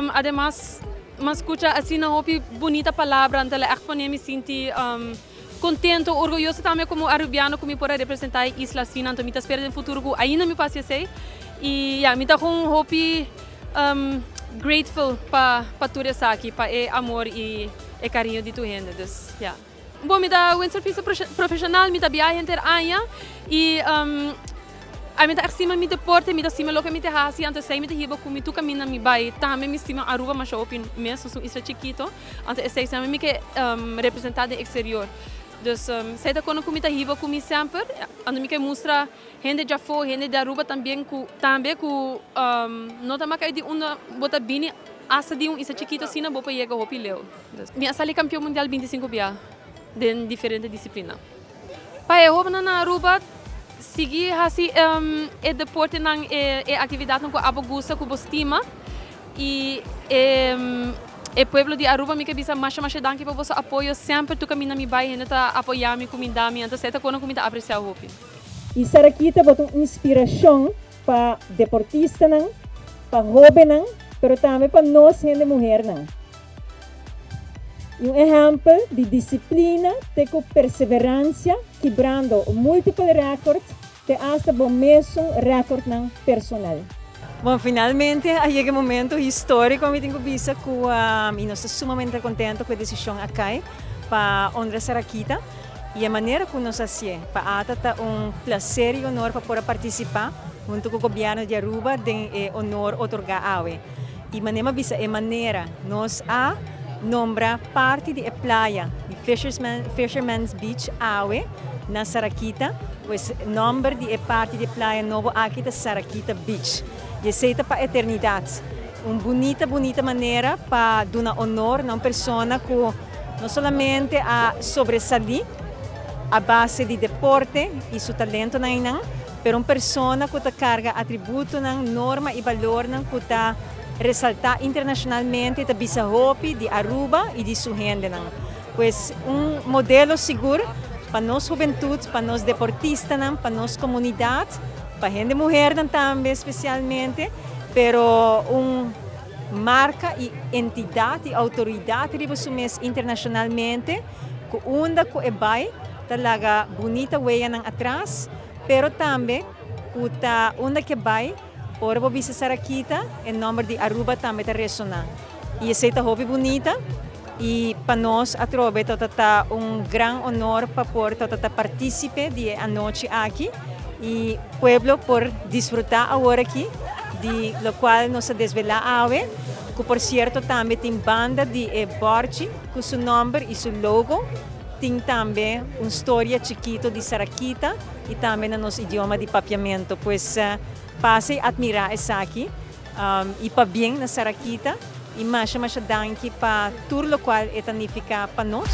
Ademas, m'a scucha asina hopi bunita palabra, anto el a echt pone mi sinti contento, orguyoso tambe como Arubiano cu mi por a representa e isla asina. Anto mi ta spera den futuro cu ainda mi por haci esey. Y ya, mi ta gewoon hopi grateful pa tur esaki, pa e amor y e cariño di tur hende. Dus ya. Bon, mi ta windsurfista profesional, mi ta biaha henter aña y ami ta echt stima mi deporte, mi ta stima loke mi ta haci, anto esey mi ta hiba cu mi tur caminda mi bay. Tambe mi stima Aruba masha hopi mes, nos ta un isla chikito, anto esey semper mi ke representa den exterior. Dus esey ta kono cu mi ta hiba cu mi semper, anto mi ke mustra hende djafo, hende di Aruba tambien cu tambe cu no ta makai di unda bo ta bini, hasta di un isla chikito asina bo por yega hopi leu. Mi a sali kampion mundial 25 bia den diferente disiplina. Pa e hobennan na Aruba sigui hasi e deportenan, e aktividatnan ku abo gusta, ku bo stima. I e pueblo di Aruba mi ke bisa masha masha danki pa boso apoyo. Semper tur kaminda mi bai hende ta apoya mi, kuminda mi, anto esei ta kos ku mi ta apresiá hopi. I Sarakita bo ta un inspirashon pa deportistanan, pa hobennan, pero tambe pa nos hende muhernan. I un ehèmpel di disiplina te ku perseveransia kibrando multiple rèkòrt te asta bo mesun rèkòrtnan personal. Bon, finalmente a yega e momento históriko, mi tin ku bisa ku i nos ta sumamente kontento ku e desishon a kai pa honra Sarakita i e manera ku nos a hasié. Pa ata ta un plaser i honor pa por a partisipá huntu ku gobièrnu di Aruba den e honor otorgá awe. I manera mi a bisa e manera nos a nombra parti di e playa di Fisherman's Beach awe na Sarakita, pues nomber di e parti di e playa nobo aki ta Sarakita Beach. I esei ta pa eternidat. Un bunita bunita manera pa duna honor na un persona ku no solamente a sobresalí a base di deporte i su talentonan einan, Pero un persona cu ta carga atributonan, norma y balornan cu ta resalta internacionalmente ta bisa hopi di Aruba y di su hendenan. Pues un modelo sigur pa nos hubentud, pa nos deportistanan, pa nos comunidad, pa hende muhernan tambe especialmente, pero un marca y entidad y autoridad riba su mes internacionalmente cu unda cu e bay ta laga bunita weyanan atras. Pero tambe cu ta unda ke bay, ora bo bisa Sarakita, e nomber di Aruba tambe ta resona. Y esey ta hopi bunita y pa nos atrobe ta ta un gran honor pa por ta ta participe di e anochi aki y pueblo por disfruta awor aki di locual nos a desvela awe, cu por cierto tambe tin banda di e borchi cu su nomber y su logo. Tin tambe un storia chikito di Sarakita y tambe na nos idioma di Papiamento. Pues pasa y admira esaki y pabien na Sarakita y masha masha danki pa tur locual e ta nifica pa nos.